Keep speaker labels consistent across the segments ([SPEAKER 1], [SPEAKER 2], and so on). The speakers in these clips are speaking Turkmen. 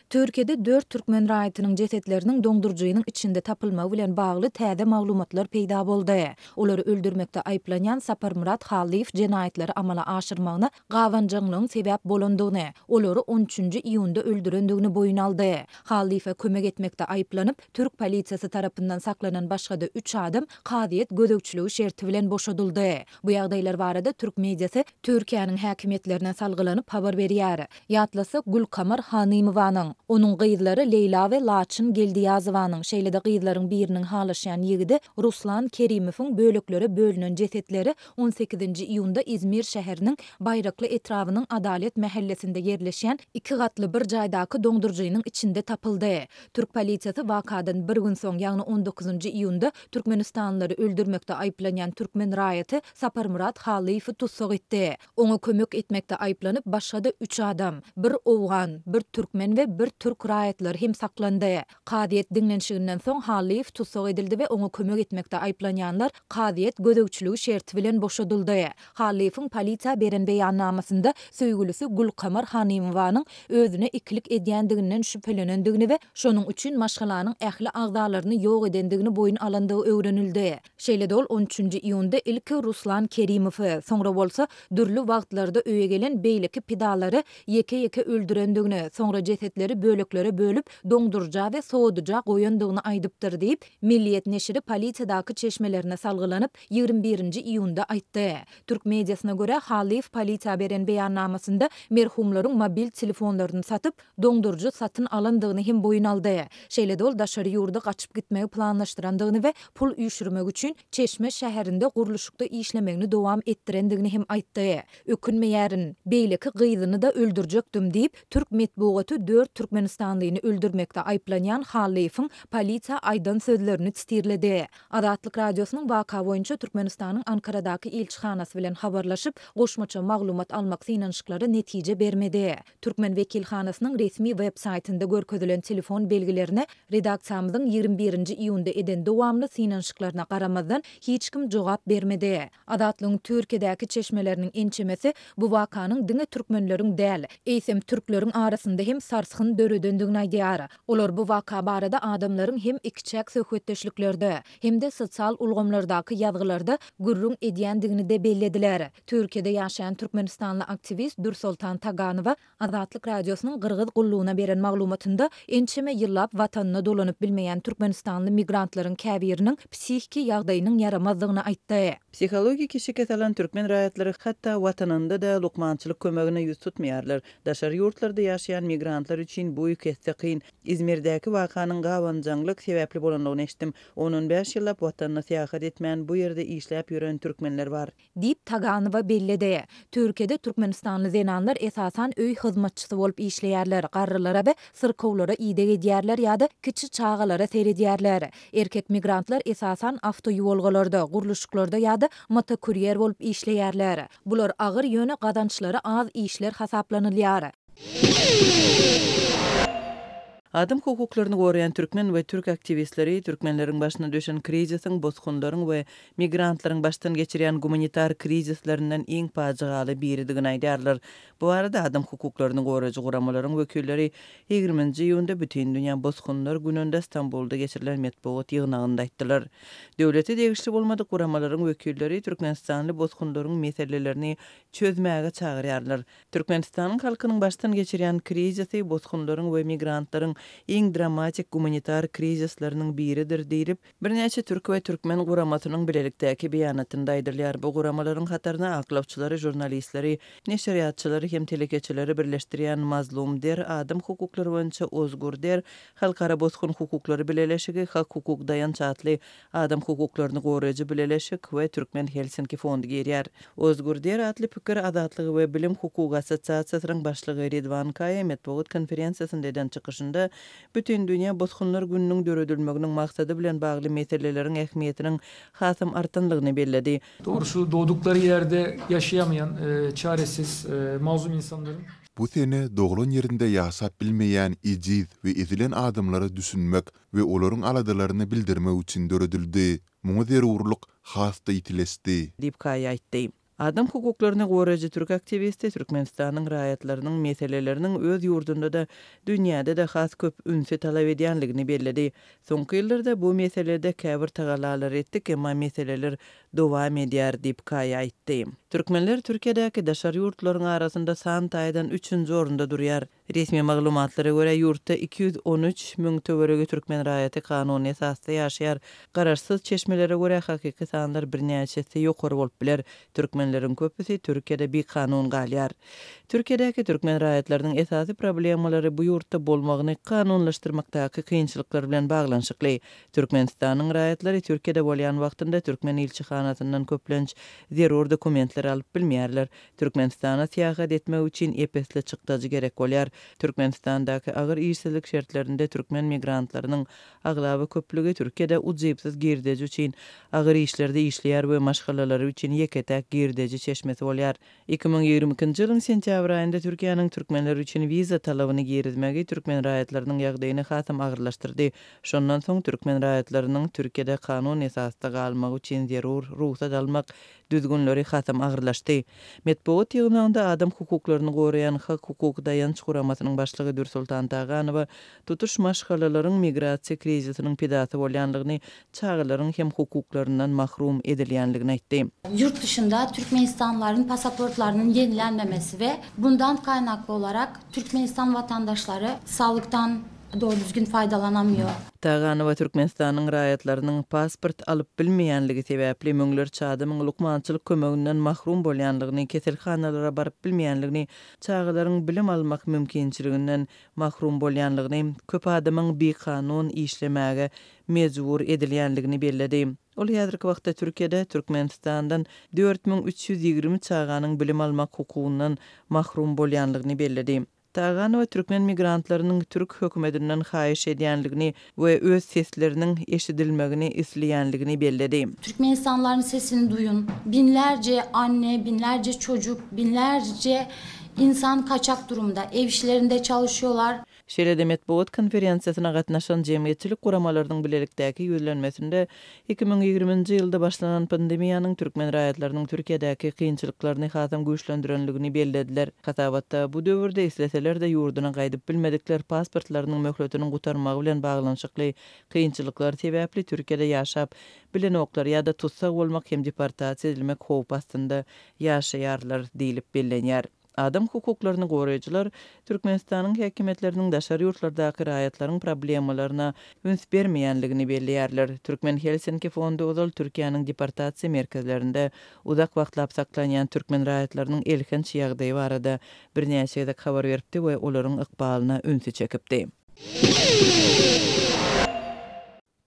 [SPEAKER 1] Türkiýede dört türkmen raýatynyň jesetleriniň doňduryjynyň içinde tapylmagy bilen bagly täze maglumatlar peýda boldy. Olary öldürmekde aýyplanýan Saparmyrat Hallyýew jenaýatlary amala aşyrmagyna gabanjaňlygyň sebäp bolandygyny, olary on üçünji iýunda öldürendigini boýun aldy. Hallyýewe kömek etmekde aýyplanyp, türk polisiýasy tarapyndan saklanan başga-da üç adam kazyýet gözegçiligi şerti bilen boşadyldy. Bu ýagdaýlar barada türk mediasy Türkiýäniň häkimiýetlerine salgylanyp habar berýär. Ýatlasak, Gülkamar Hanymowanyň, onuň gyzlary Leýla we Laçyn Geldiýazowanyň, şeýle-de gyzlaryň biriniň halaşýan ýigidi Ruslan Kerimowyň böleklere bölünen jesetleri on sekizinji iýunda Izmir şäheriniň Baýrakly etrabynyň Adalet mähellesinde ýerleşýän iki gatly bir jaýdaky doňduryjynyň içinde tapyldy. Türk polisiýasy wakadan bir gün soň, ýagny on dokuzynjy iýunda türkmenistanlylary öldürmekde aýyplanýan türkmen raýaty Saparmyrat Hallyýewi tussag etdi. Oňa kömek etmekde aýyplanyp başga-da üç adam, bir owgan, bir türkmen we bir türk raýatlary hem saklandy. Kazyýet diňlenişiginden soň Hallyýew tussag edildi we oňa kömek etmekde aýyplanýanlar kazyýet gözegçiligi şerti bilen boşadyldy. Hallyýewiň polisiýa beren beýannamasynda söýgülisi Gülkamar Hanymowanyň özüne ikilik edýändiginden şübhelenendigini we şonuň üçin maşgalanyň ähli agzalaryny ýok edendigini boýun alandygy öwrenildi. Şeýle-de ol on üçünji iýunda ilki Ruslan Kerimowy, soňra bolsa dürli wagtlarda öýe gelen beýleki pidalary ýeke-ýeke öldürendigini, soňra jesetleri böleklere bölüp, doňduryja we sowadyja goýandygyny aýdypdyr diýip, Milliýet neşiri polisiýadaky çeşmelerine salgylanyp, 21-nji iýunda aýtdy. Türk mediasyna görä, Hallyýew polisiýa beren beýannamasynda merhumlaryň mobil telefonlaryny satyp, doňduryjy satyn alandygyny hem boýun aldy. Şeýle-de ol daşary ýurda gaçyp gitmegi planlaşdyrandygyny we pul üýşürmek üçin Çeşme şäherinde gurluşykda işlemegini dowam etdirendigini hem aýtdy. Ökünmeýärin. Beýleki gyzyny-da öldürjekdim diýip, türk metbugaty dört türkmenistanlyny öldürmekde aýyplanýan Hallyýewiň polisiýa aýdan sözlerini sitirledi. Azatlyk Radiosynyň waka boýunça Türkmenistanyň Ankaradaky ilçihanasy bilen habarlaşyp, goşmaça maglumat almak synanyşyklary netije bermedi. Türkmen wekilhanasynyň resmi web saýtynda görkezilen telefon belgilerine redaksiýamyzyň 21-nji iýunda eden dowamly synanyşyklaryna garamazdan, hiç kim jogap bermedi. Azatlygyň Türkiýedäki çeşmeleriniň ençemesi bu wakanyň diňe türkmenleriň däl, eýsem türkleriň arasynda hem sarsgyn döredendigini aýdýar. Olar bu waka barada adamlaryň hem ikiçäk söhbetdeşliklerde, hem-de sosial ulgamlardaky ýazgylarda gürrüň edýändigini-de bellediler. Türkiýede ýaşaýan türkmenistanly aktiwist Dürsoltan Taganowa Azatlyk Radiosynyň Gyrgyz gullugyna beren maglumatynda ençeme ýyllap watanyna dolanyp bilmeýän türkmenistanly migrantlaryň käbiriniň psihiki ýagdaýynyň ýaramazdygyny aýtdy.
[SPEAKER 2] Psihologiki şikes alan türkmen raýatlary hatda watanynda-da lukmançylyk kömegine ýüz tutmaýarlar. Daşary ýurtlarda ýaşaýan migrantlar üçin bu iki esse kyn. Izmirdäki wakanyň gabanjaňlyk sebäpli bolandygyny eşitdim. On-on bäş ýyllap watanyna syýahat etmän, bu ýerde işläp ýören türkmenler bar.
[SPEAKER 1] Diýip, Taganowa belledi. Türkiýede türkmenistanly zenanlar esasan öý hyzmatçysy bolup işleýärler, garrylara we syrkawlara ideg edýärler ýa-da kiçi çagalara seredýärler. Erkek migrantlar esasan awtoýuwalgalarda, gurluşyklarda ýa-da motokurýer bolup işleýärler. Bular agyr, ýöne gazançlary az işler hasaplanylýar.
[SPEAKER 2] Adam hukuklaryny goraýan türkmen we türk aktiwistleri türkmenleriň başyna düşen krizisiň bosgunlaryň we migrantlaryň başdan geçirýän gumanitar krizislerinden iň pajygaly biridigini aýdýarlar. Bu barada adam hukuklaryny goraýjy guramalaryň wekilleri ýigriminji iýunda Bütindünýä bosgunlar gününde Stambulda geçirilen metbugat ýygnagynda aýtdylar. Döwlete degişli bolmadyk guramalaryň wekilleri türkmenistanly bosgunlaryň meselelerini çözmäge çagyrýarlar. Türkmenistanyň halkynyň başdan geçirýän krizisi bosgunlaryň we migrantlaryň iň dramatik gumanitar krizisleriniň biridir diýlip, birnäçe türk we türkmen guramasynyň bilelikdäki beýanatynda aýdylýar. Bu guramalaryň hataryna aklawçylary, žurnalistleri, neşirýatçylary hem telekeçileri birleşdirýän Mazlum Der, adam hukuklary boýunça Ozgur Der, Halkara bosgun hukuklary bileleşigi, Hak-hukuk daýanç atly Adam hukuklaryny goraýjy bileleşik we Türkmen Helsinki fondy girýär. Ozgür Der atly pikir azatlygy we bilim hukugy assosiasiýasynyň başlygy Ridwan Kaýa metbugat konferensiýasynda eden çykyşynda Bütindünýä bosgunlar gününiň döredilmeginiň maksady bilen bagly meseleleriň ähmiýetiniň hasam artanlygyny belledi.
[SPEAKER 3] Dogrusu dogduklary ýerde ýaşaýamaýan çaresiz mazlum insanlaryň.
[SPEAKER 4] Bu sene doglan ýerinde ýaşap bilmeýän ejiz we ezilen adamlara düşünmek we olaryň aladalaryny bildirmek üçin döredildi. Muňa zerurlyk has-da ýitileşdi.
[SPEAKER 2] Diýip, Kaýa aýtdy. Adam hukuklaryny goraýjy türk aktiwisti Türkmenistanyň raýatlarynyň meseleleriniň öz ýurdunda-da, dünýäde-de has köp ünsi talap edýänligini belledi. Soňky ýyllarda bu meselede käbir tagallalar etdik, emma meseleler dowam edýär diýip, Kaýa aýtdy. Türkmenler Türkiýedäki daşary ýurtlaryň arasynda san taýdan üçünji orunda durýar. Resmi maglumatlara görä, ýurtda 213 müň töweregi türkmen raýaty kanuny esasda ýaşaýar. Garaşsyz çeşmelere görä, hakyky sanlar birnäçe esse ýokary bolup biler. Türkmenleriň köpüsi Türkiýede bikanun galýar. Türkiýedäki türkmen raýatlarynyň esasy problemalary bu ýurtda bolmagyny kanunlaşdyrmakdaky kynçylyklar bilen baglanyşykly. Türkmenistanyň raýatlary Türkiýede bolýan wagtynda türkmen ilçihanasyndan köplenç zerur dokumentleri alyp bilmeýärler. Türkmenistana syýahat etmek üçin ep-esli çykdajy gerek bolýar. Türkmenistandaky agyr işsizlik şertlerinde türkmen migrantlarynyň aglaba köplügi Türkiýede ujypsyz girdeji üçin agyr işlerde işleýär we maşgalalary üçin ýeke-täk girdeji çeşmesi bolýar. 2022-nji ýylyň sentýabr aýynda Türkiýäniň türkmenler üçin wiza talabyny girizmegi türkmen raýatlarynyň ýagdaýyny hasam agyrlaşdyrdy. Şondan soň türkmen raýatlarynyň Türkiýede kanun esasda galmagy üçin zerur rugsat almak düzgünleri hasam agyrlaşdy. Metbugat ýygnagynda adam hukuklaryny goraýan Hak-hukuk daýanç guramasynyň başlygy Dürsoltan Taganowa tutuş maşgalalaryň migrasiýa krizisiniň pidasy bolýandygyny, çagalaryň hem hukuklaryndan mahrum edilýändigini aýtdy.
[SPEAKER 5] Ýurt dışynda türkmenistanlylaryň pasaportlarynyň ýenilenmemesi we bundan kaýnakly olarak Türkmenistan watandaşlary saglykdan Dogry düzgün faýdalanamýor.
[SPEAKER 2] Taganowa Türkmenistanyň raýatlarynyň pasport alyp bilmeýänligi sebäpli müňlerçe adamyň lukmançylyk kömeginden mahrum bolýanlygyny, keselhanalara baryp bilmeýänligini, çagalaryň bilim almak mümkinçiliginden mahrum bolýanlygyny, köp adamyň bikanun işlemäge mejbur edilýänligini belledi. Ol häzirki wagtda Türkiýede Türkmenistandan 4320 çaganyň bilim almak hukugyndan mahrum bolýanlygyny belledi. Taganowa türkmen migrantlarynyň türk hökümetinden haýyş edýänligini we öz sesleriniň eşidilmegini isleýänligini belledi.
[SPEAKER 5] Türkmenistanlylaryň sesini duýun. Binlerce anne, binlerce çocuk, binlerce insan kaçak durumda. Ev işlerinde çalışıyorlar.
[SPEAKER 2] Şeýle-de metbugat konferensiýasyna gatnaşan jemgyýetçilik guramalarynyň bilelikdäki ýüzlenmesinde 2020-nji ýylda başlanan pandemiýanyň türkmen raýatlarynyň Türkiýedäki kynçylyklaryny hasam güýçlendirenligini bellediler. Hasabatda, bu döwürde isleseler-de ýurduna gaýdyp bilmedikler pasportlarynyň möhletiniň gutarmagy bilen baglanyşykly kynçylyklar sebäpli Türkiýede ýaşap bilenoklar ýa-da tussag bolmak hem deportasiýa edilmek howpy astynda ýaşaýarlar diýlip bellenýär. Adam hukuklaryny goraýjylar Türkmenistanyň häkimiýetleriniň daşary ýurtlardaky raýatlaryň problemalaryna üns bermeýänligini belleýärler. Türkmen Helsinki fondy ozal Türkiýäniň deportasiýa merkezlerinde uzak wagtlap saklanýan türkmen raýatlarynyň elhenç ýagdaýy barada birnäçe gezek habar beripdi we olaryň ykbalyna ünsi çekipdi.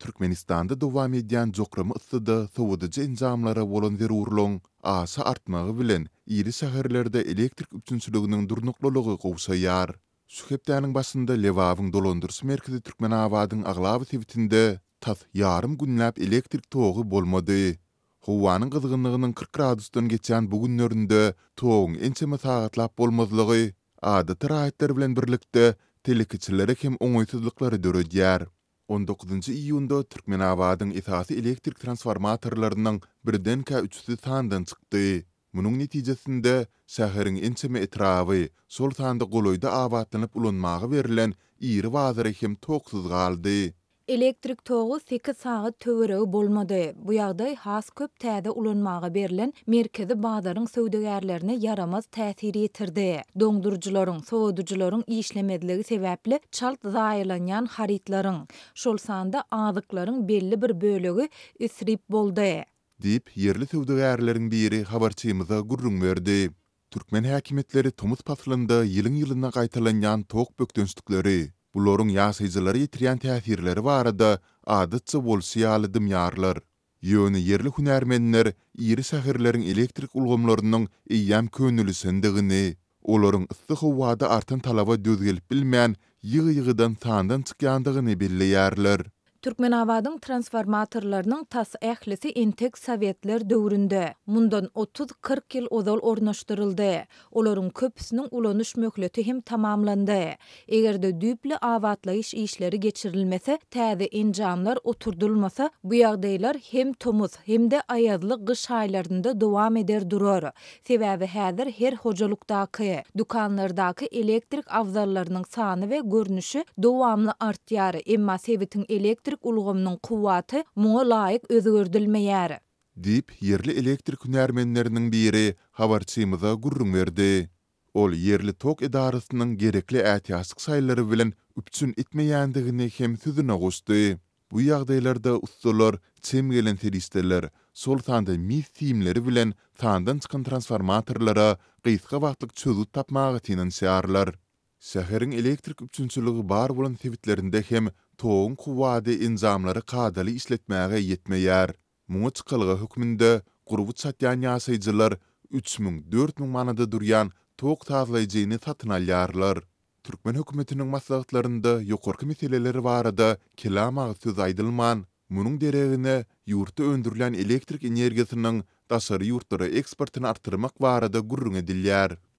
[SPEAKER 4] Türkmenistanda dowam edýän jokrama yssyda sowadyjy enjamlara bolan zerurlygyň aşa artmagy bilen, iri şäherlerde elektrik üpjünçiliginiň durnuklylygy gowşaýar. Şu hepdäniň başynda Lebabyň dolandyryş merkezi Türkmenabadyň aglaba sebitinde tas ýarym günläp elektrik togy bolmady. Howanyň gyzgynlygynyň 40 gradusdan geçýän bu günlerinde toguň ençeme sagatlap bolmazlygy adaty raýatlar bilen birlikde telekeçilere hem oňaýsyzlyklary döredýär. On dokuzynjy iýunda Türkmenabadyň esasy elektrik transformatorlarynyň birdenkä üçüsi sandan çykdy. Munuň netijesinde, şäheriň ençeme etraby, şol sanda golaýda abatlanyp ulanmaga berlen iri bazary hem toksuz galdy.
[SPEAKER 1] Elektrik togy sekiz sagat töweregi bolmady. Bu ýagdaý has köp täze ulanmaga berlen merkezi bazaryň söwdagärlerine ýaramaz täsir ýetirdi. Doňduryjylaryň, sowadyjylaryň işlemezligi sebäpli çalt zaýalanýan harytlaryň, şol sanda azyklaryň belli bir bölegi isrip boldy.
[SPEAKER 4] Diýip, ýerli söwdagärleriň biri habarçymyza gürrüň berdi. Türkmen häkimiýetleri tomus paslynda ýylyň-ýylyna gaýtalanýan tok bökdençlikleri, bularyň ýaşaýjylara ýetirýän täsirleri barada adatça bolşy ýaly dymýarlar. Ýöne ýerli hünärmenler iri şäherleriň elektrik ulgamlarynyň eýýäm könelişendigini, olaryň yssy howada artan talaba döz gelip bilmän, ýygy-ýygydan sandan çykýandygyny belleýärler.
[SPEAKER 1] Türkmenabadyň transformatorlarynyň tas ählisi entek sowetler döwründe, mundan otuz-kyrk ýyl ozal ornaşdyryldy. Olaryň köpüsiniň ulanyş möhleti hem tamamlandy. Eger-de düýpli abatlaýyş işleri geçirilmese, täze enjamlar oturdylmasa, bu ýagdaýlar hem tomus, hem-de aýazly gyş aýlarynda dowam eder durar. Sebäbi häzir her hojalykdaky, dükanlardaky elektrik abzallarynyň sany we görnüşi dowamly artýar, emma sebitiň elektrik ulgamynyň kuwwaty muňa laýyk özgerdilmeýär.
[SPEAKER 4] Diýip, ýerli elektrik hünärmenleriniň biri habarçymyza gürrüň berdi. Ol ýerli tok edarasynyň gerekli ätiýaçlyk şaýlary bilen üpjün etmeýändigini hem sözüne goşdy. Bu ýagdaýlarda ussalar çem gelen serişdeler, şol sanda mis simleri bilen sandan çykan transformatorlara gysga wagtlyk çözgüt tapmaga synanyşýarlar. Şäheriň elektrik üpjünçiligi bar bolan sebitlerinde hem toguň kuwwady enjamlary kadaly işletmäge ýetmeýär. Muňa çykalga hökmünde gurby çatýan ýaşaýjylar 3000, 4000 manada durýan tok sazlaýjyny satyn alýarlar. Türkmen hökümetiniň maslahatlarynda ýokarky meseleler barada kelam agyz söz aýdylman, munuň deregine ýurtda öndürilýän elektrik energiýasynyň daşary ýurtlara eksportyny artdyrmak barada gürrüň edilýär.